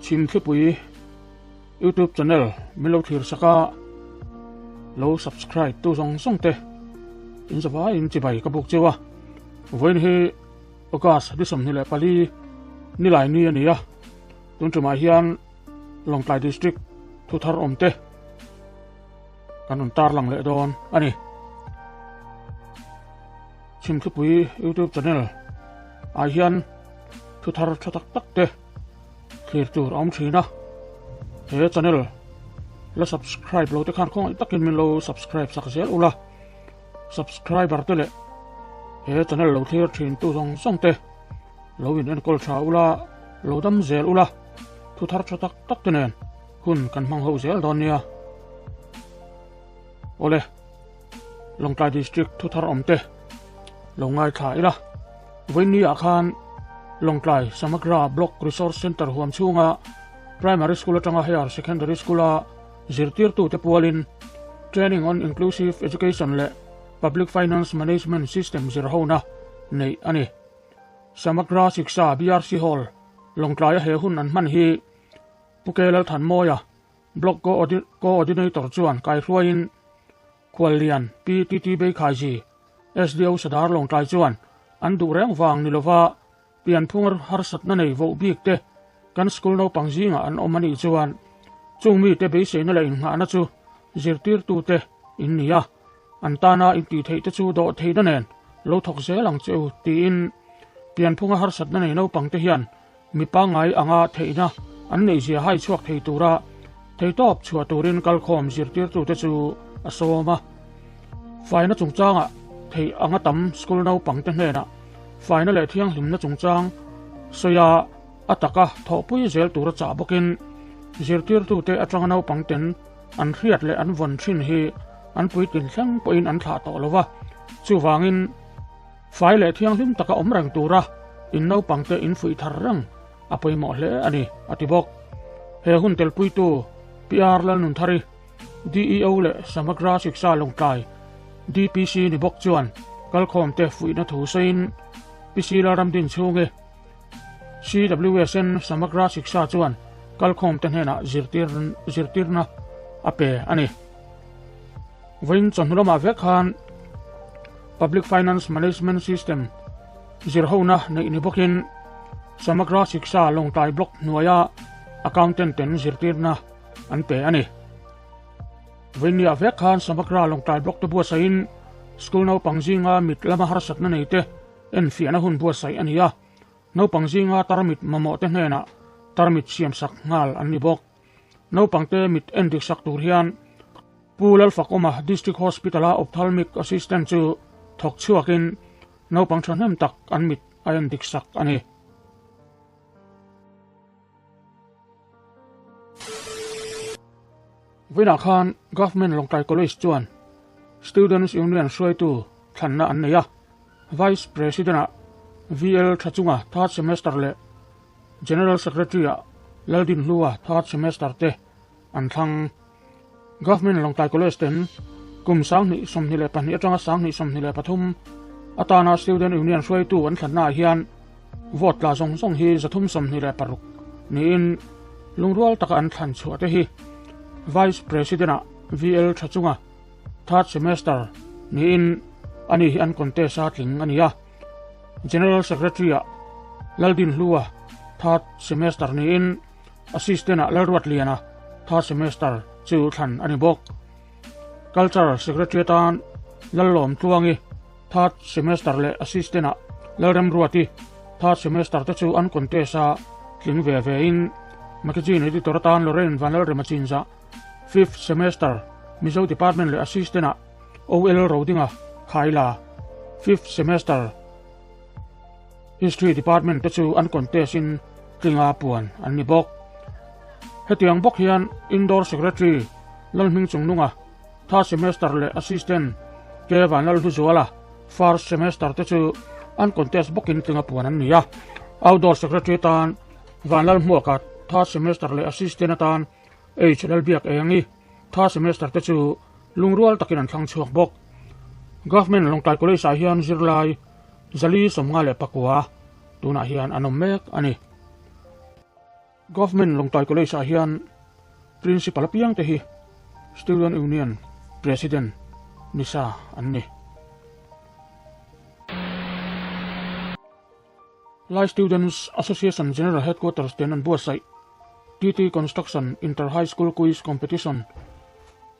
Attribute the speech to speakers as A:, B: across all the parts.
A: Chhimthlipui YouTube channel min lo thlir sak a, lo subscribe tu zawng zawng te in zavai in chibai ka buk cheu a. Vawiin hi August ni 24 nilai ni a ni a, tun tumah hian Lawngtlai District thu thar awm te kan rawn tarlang leh dawn a ni. Chhimthlipui YouTube channel ah hian thu thar tha tak tak te thlir tur a awm thin a, he channel la subscribe lo te khan khawngaih takin min lo subscribe sak zel ula, subscriber te leh he channel lo thlir thin tu zawng zawng te lo in enkawl tha ula, lo dam zel ula, thu thar tha tak tak te nen hun kan hmang ho zel dawn nia. Awle, Lawngtlai District thu thar awm te lo ngaithla ila. Vawiin ah khan Lawngtlai Samagra Block Resource Centre huam chhunga Primary School atanga Higher Secondary School-a zirtirtute pualin Training on Inclusive Education leh Public Finance Management System zirhona neih a ni. Samagra Shiksha BRC Hall, Lawngtlaia he hun an hman hi Pu K. Lalthanmawia, Block Coordinator chuan kaihruaiin Khuallian Pi TT Beikhaiji, SDO Sadar Lawngtlai chuan an duh reng vang ni lova pianphung harsatna nei voh bik te kan school naupang zingah an awm a nih chuan chung mite beiseina leh innghahna chu zirtirtute in ni a, an tana intih theih te chu dawh theihna nen lo thawk zel ang che u tiin pianphunga harsatna nei naupang te hian Mi pangngai anga theihna an neihzia hai chhuak thei tura theitawp chhuah turin kalkhawm zirtirtute chu a sawm a. Faina chungchangah theih anga tam school naupangte hnenah faina leh thianghlimna chungchang sawia a taka thawhpui zel tura chah bawkin zirtirtute atanga naupangten an hriat leh an vawn thin hi an puitlin thleng pawhin an thlah tawh lo va, chuvangin Fai leh thianghlim taka awm reng tura in naupangte in fuih thar reng a pawimawh hle a ni, a ti bawk. He hun telpuitu PR Lalnunthari, DEO leh Samagra Shiksha Lawngtlai, DPC ni bawk chuan kalkhawmte fuihna thu sawiin PC Lalramdin chhungi CWSN Samagra Shiksha chuan kalkhawmte hnenah zirtirna a pe a ni. Vawiin chawhnu lamah vek khan Public Finance Management System zirhona neih ni bawkin Samagra Shiksha Lawngtlai Block hnuaia Accountant ten zirtirna an pe a ni. Vawiinniah vek khan Samagra Lawngtlai Block te buatsaihin School naupang zinga mit lama harsatna neite enfiahna hun buatsaih a ni a, naupang zinga tarmit mamawhte hnenah tarmit siamsak nghal an ni bawk. Naupangte mit en dik sak tur hian Pu Lalfakawma District Hospital-a Ophthalmic Assistant chu thawk chhuakin naupang thahnem tak an mit a en dik sak a ni. Vawiinah khan Government Lawngtlai College chuan Students Union hruaitu thlanna an nei a, Vice President-ah VL Thachunga third semester leh General Secretary-ah Laldinhlua third semester te an thlang. Government Lawngtlai College ten kum 2022 atanga 2023 atana Student Union hruaitu an thlannaah hian vote tla zawng zawng hi 326 niin lungrual taka an thlan chhuah te hi Vice President-ah VL Thachunga third semester niin ani hi an contest a tling a ni a. General Secretary-ah Laldinhlua third semester niin Assistant-ah Lalruatliana third semester chu thlan a ni bawk. Culture Secretary atan Lallawm Tluangi third semester leh Assistant-ah Lalremruati third semester te chu an contest a tling ve ve in Magazine Editor atan Lorraine Vanlalremachinza fifth semester Mizo Department leh Assistant-ah OL Rodinga Khaila fifth semester History Department te chu an contest in tlinga puan an ni bawk. Hetiang bawk hian Indoor Secretary Lalhming Chungnunga third semester leh Assistant K Vanlalhluzuala first semester te chu an contest bawkin tlinga puan an ni a. Outdoor Secretary atan Vanlalhmuaka third semester leh Assistant atan H Lalbiak Engi third semester te chu lungrual takin an thlang chhuak bawk. Government Lawngtlai College ah hian zirlai 454 tunah hian an awm mek a ni. Government Lawngtlai College ah hian Principal apiang te hi Student Union President ni sa an ni. Lai Students Association General Headquarters ten an buatsaih TT Construction Inter High School Quiz Competition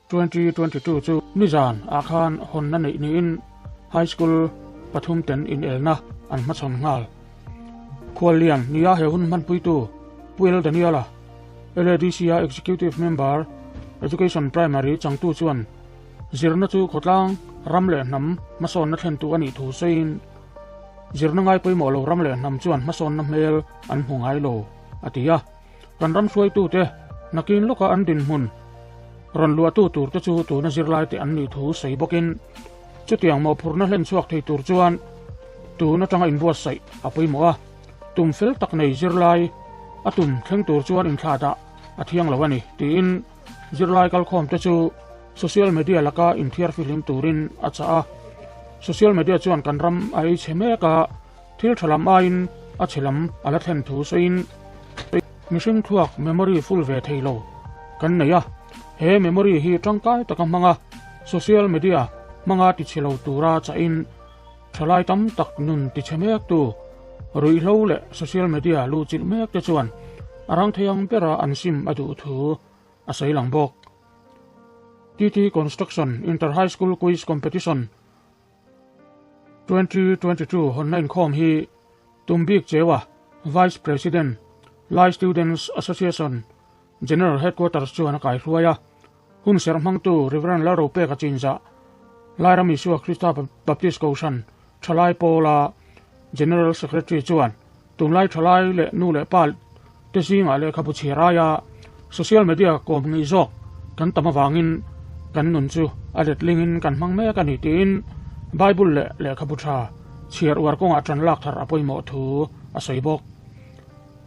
A: 2022 chu nizan ah khan hawnna neih niin High School pathum ten inelna an hmachhawn nghal. Khuallian nia he hun hmanpuitu Pu El Daniela, LADC-a Executive Member, Education Primary changtu chuan zirna chu khawtlang ram leh hnam hmasawnna thlentu a nih thu sawiin zirna ngai pawimawh lo ram leh hnam chuan hmasawnna hmel an hmu ngai lo a ti a. Kan ram hruaitute nakin lawka an dinhmun rawn luahtu turte chu tuna zirlaite an nih thu sawi bawkin chutiang mawhphurhna hlen chhuak thei tur chuan tun atanga inbuatsaih a pawimawh a, tum fel tak nei zirlai a tum thleng tur chuan inthlah dah a thiang lo a ni tiin zirlai kalkhawmte chu social media laka inthiar fihlim turin a chah a. Social media chuan kan ram a ei chhe mek a, Thil tha lam aiin a chhe lam a la thlen thu sawiin mihring thluak memory full ve thei lo kan nei a, he memory hi tangkai taka hmanga social media hmanga tichhe lo tura chahin thalai tam tak nun tichhe mektu ruihhlo leh social media luhchilh mek te chuan a rang thei ang bera an sim a duh thu a sawi lang bawk. TT Construction Inter High School Quiz Competition 2022 hawnna inkhawm hi tum bik cheua Vice President, Lai Students Association General Headquarters chuan a kaihruai a. Hun serh hmangtu Rev. Lalropeka Chinzah, Lairam Isua Krista Baptist Kohhran Thalai Pawla General Secretary chuan tunlai thalai leh nu leh pa te zingah lehkhabu chhiar aia social media kawm ngei zawk kan tam avangin kan nun chu a letlingin kan hmang mek a ni tiin Bible leh lehkhabu tha chhiar uar kawngah tan lak thar a pawimawh thu a sawi bawk.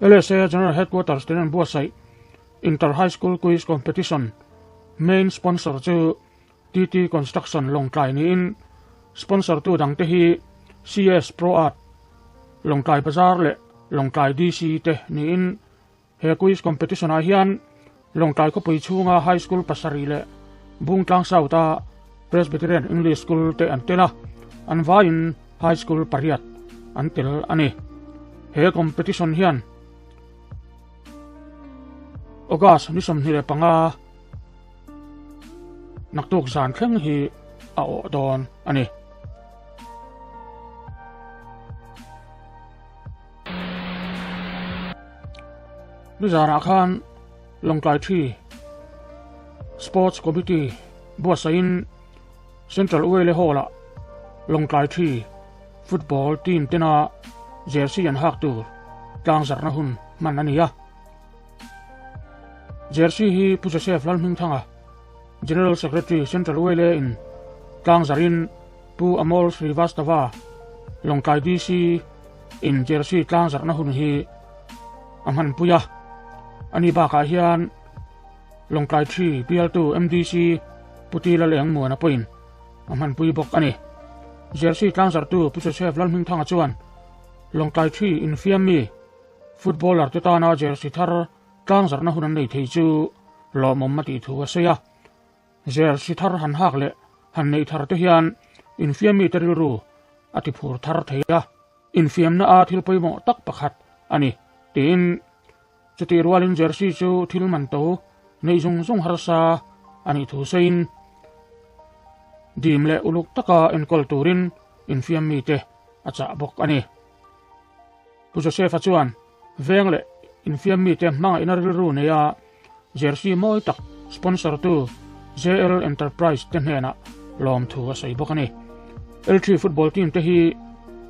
A: LSA General Headquarters ten an buatsaih Inter High School Quiz Competition main sponsor chu TT Construction Lawngtlai niin sponsor tu dangte hi CS Pro Art, Lawngtlai Bazar leh Lawngtlai DC te niin he quiz competition ah hian Lawngtlai khawpui chhunga High School pasarih leh Bungtlang South a Presbyterian English School te an tel a, an vaiin High School pariat an tel a ni. He competition hian August ni 25 Naktuk zan thleng hi a awh dawn a ni. Nizanah khan Lawngtlai Thi Sports Committee buatsaihin Central Uele Hall-ah Lawngtlai Thi Football Team tena jersey an hak tur tlangzarhna hun hman a ni a. Jersey hi Pu Joseph Lalhmingthanga, General Secretary Central YLA in tlangzarin Pu Amol Srivastava, Lawngtlai DC in Jersey tlangzarhna hun hi a hmanpui a. Ani bakah hian Lawngtlai Thi bialtu MDC Pu Ti Lalengmuana pawhin a hmanpui bawk a ni. Jersey tlangzarhtu Pu Joseph Lalhmingthanga chuan Lawngtlai Thi infiam mi Footballer te tana jersey thar tlangzarhna hun an nei thei chu lawmawm a tih thu a sawi a. Jersey thar han hak leh han neih thar te hian infiam mite rilru a ti phur thar thei a, infiamna a thil pawimawh tak pakhat a ni tiin chutih rualin jersey chu thil man to neih zung zung harsa a nih thu sawiin dim leh uluk taka enkawl turin infiam mite a chah bawk a ni. Pu Joseph-a chuan veng leh infiam mite hmangaihna rilru neia jersey mawi tak sponsor tu JL Enterprise te hnenah lawmthu a sawi bawk a ni. L3 football team te hi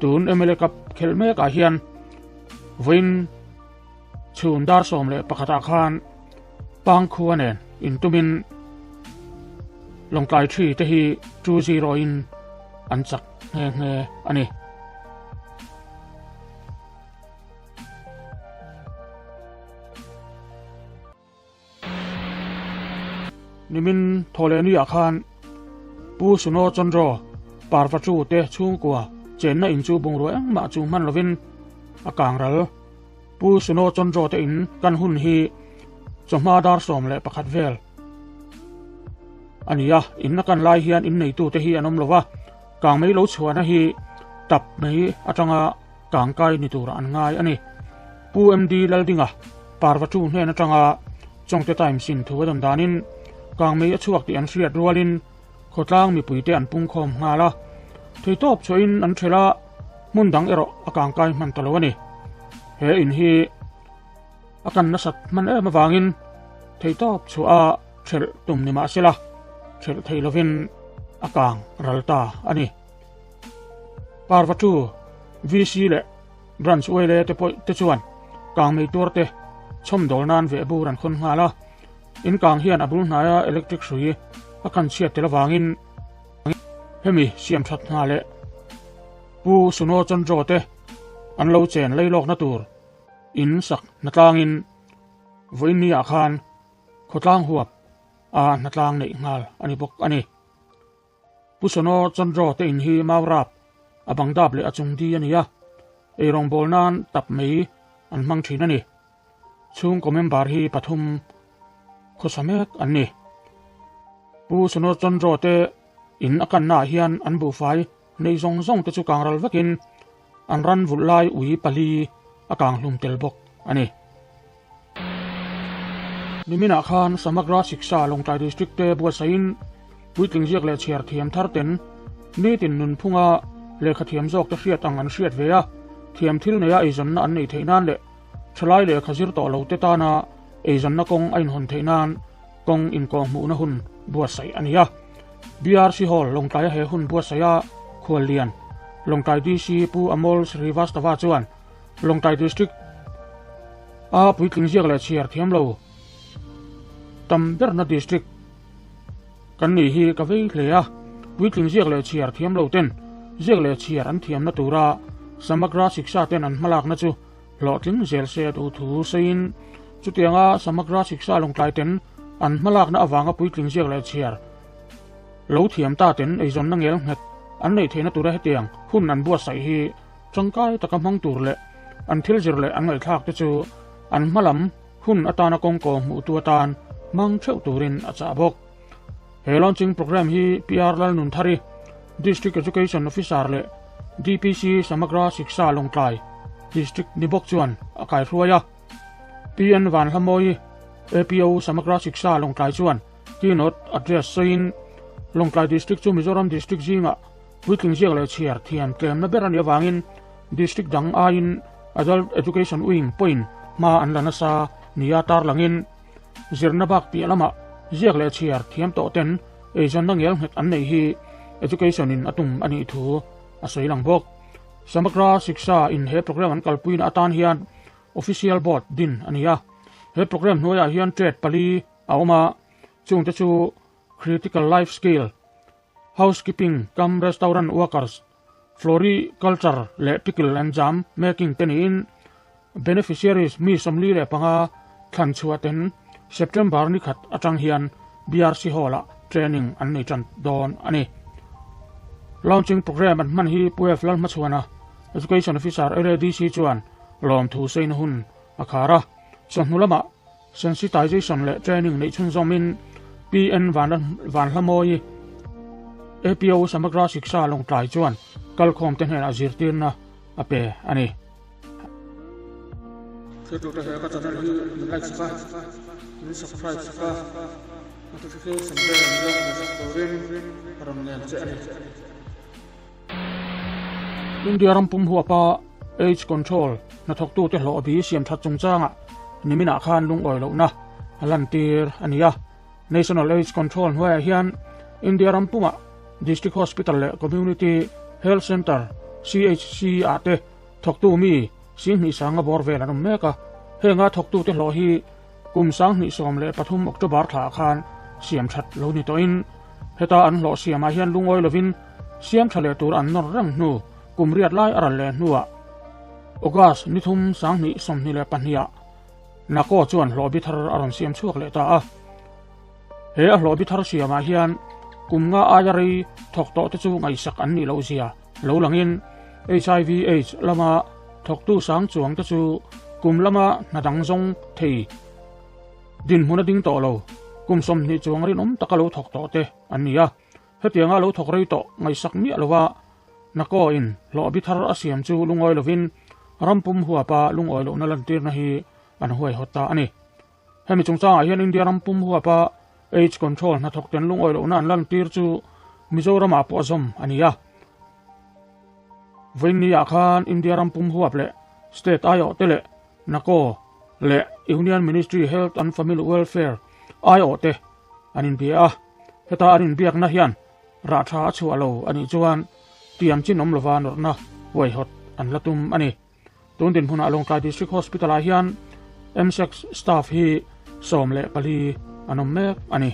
A: tun mla Cup khelh mekah hian vawiin chhun dar 11 ah khan Pangkhua nen intumin Lawngtlai 3 te hi 2-0 in an chak nghe nghe a ni. Nimin thawhlehni ah khan Pu Suno Chandra Parvachu te chhungkua chenna in chu bungrua engmah chu hman lovin a kang ral. Pu Suno Chondro te in kan hun hi chawhma dar 11 vel a ni a, in a kan lai hian in neitute hi an awm lo va, kang mei lo chhuahna hi tap mai atanga kang kai ni turah an ngai a ni. Pu MD Laldinga Parvatu hnen atanga Chawngte Times in thu a dawn danin kang mei a chhuak tih an hriat rualin khawtlang mipuite an pungkhawm nghal a, theitawp chhuahin an ṭhelh a, hmun dang erawh a kangkai hman ta lo a ni. He in hi a kan nasat hman em avangin theitawp chhuah a ṭhelh tum ni mah sela, ṭhelh thei lovin a kang ral ta a ni. Parvatu VC leh Branch Uaile te pawh te chuan kangmei tuar te chhawmdawl nan vehbur an khawn nghal a. In kang hian a bul hnaia electric hrui a kan chhiat tel avangin hemi siam that hna leh Pu Suno Chandro te an lo chen leilawkna tur in sak hnatlangin vawiin ah khan khawtlang huap a hnatlang neih nghal a ni bawk a ni. Pu Sono Chandro te in hi Maurap a bang dap leh a chung di a ni a, eirawngbawl nan tap mai an hmang thin a ni. Chhungkaw member hi pathum khawsa mek an ni. Pu Sono Chandro te in a kanna ah hian an buhfai nei zawng zawng te chu kangral vekin an ran vulh lai ui pali a kang hlum tel bawk a ni. Niminah khan Samagra Shiksha Lawngtlai District te buatsaihin puitling ziak leh chhiar thiam thar ten nitin nunphunga lehkha thiam zawk te hriat ang an hriat ve a, thiam thil neia eizawnna an neih theih nan leh thalai lehkha zir tawh lo te tana eizawnna kawng a inhawn theih nan kawng inkawhhmuhna hun buatsaih a ni a. BRC Hall Lawngtlaia he hun buatsaiha khuallian Lawngtlai DC Pu Amol Srivastava chuan Lawngtlai District a puitling ziak leh chhiar thiam lo tam berna district kan nih hi ka vei hle a, puitling ziak leh chhiar thiam lo ten ziak leh chhiar an thiamna tura Samagra Shiksha ten an hmalakna chu hlawhtling zel se a duh thu sawiin chutianga Samagra Shiksha Lawngtlai ten an hmalakna avanga puitling ziak leh chhiar lo thiam ta ten eizawnna ngel nghet an neih theihna tura hetiang hun an buatsaih hi Tangkai taka hmang tur leh an thil zir leh an ngaihthlak te chu an hma lam hun atana kawngkaw hmuhtu atan hmang theuh turin a chah bawk. He launching programme hi PR Lalnunthari, District Education Officer leh DPC Samagra Shiksha Lawngtlai District ni bawk chuan a kaihruai a. PN Vanhlamawi, APO Samagra Shiksha Lawngtlai chuan keynote address sawiin Lawngtlai District chu Mizoram District zingah Puitling ziak leh chhiar thiam tlemna ber a nih avangin District dang aiin Adult Education Wing pawhin hma an la nasa nia tarlangin zirna bak piah lamah ziak leh chhiar thiam tawh ten eizawnna ngel nghet an neih hi Education in a tum a nih thu a sawi lang bawk. Samagra Shiksha in he programme an kalpuina atan hian Official Board din a ni a, he programme hnuaiah hian trade pali a awm a, chungte chu Critical Life Skill, Housekeeping cum restaurant workers, floriculture leh pickle and jam making te niin beneficiaries mi 45 thlan chhuah ten September ni khat atang hian BRC Hall-ah training an nei tan dawn a ni. Launching programme an hman hi Pu F Lalhmachhuana, Education Officer LADC chuan lawmthu saina hun a khar a, chawhnu lamah Sensitization leh training neih chhunzawmin PN Vanhlamawi, APO Samagra Shiksha Lawngtlai chuan kalkhawmte hnenah zirtirna a pe a ni. Thiltute he ka channel hi min like sak a, min subscribe sak a, notification bell min lo hmu sak turin ka rawn ngen che a ni. India ram pum huapa Aids Control hnathawktute hlawh bi siam that chungchangah niminah khan lungawi lohna a lantir a ni a. National Aids Control hnuaiah hian India ram pumah District Hospital leh Community Health Centre, CHC, ah te thawktu mi 20,000 sanga bawr vel an awm mek a. Henga thawktute hlawh hi Kum 2013 October thlaah khan siam that lo ni tawhin heta an hlawh siamah hian lungawi lovin siam tha leh tur an nawr reng hnu kum riat lai a ral leh hnuah August ni thum 2022 ah Nako chuan hlawh bi thar a rawn siam chhuak leh ta a. He a hlawh bi thar siamah hian kum nga aia rei thawk tawh te chu ngaihsak an nih loh zia lo langin HIV AIDS lama thawktu sang chuang te chu kum lama hna dang zawng thei dinhmun a ding tawh lo, kum 20 chuang rinawm taka lo thawk tawh te an ni a. Hetianga lo thawk rei tawh ngaihsak miah lova Nako in hlawh bi thar a siam chu lungawi lovin rampum huapa lungawi lohna lantirna hi an huaihawt ta a ni. Hemi chungchangah hian India rampum huapa Age Control hnathawk ten lungawi lohna an lantir chu Mizoramah pawh a zawm a ni a. Vawiinniah khan India rampum huap leh State aiawh te leh Nako leh Union Ministry Health and Family Welfare aiawh te an inbia a. Heta an inbiakna hian rah tha a chhuah lo a nih chuan tiam chin awm lova nawrhna huaihawt an la tum a ni. Tun dinhmunah Lawngtlai District Hospital-ah hian MSEC staff hi 14 an awm mek a ni.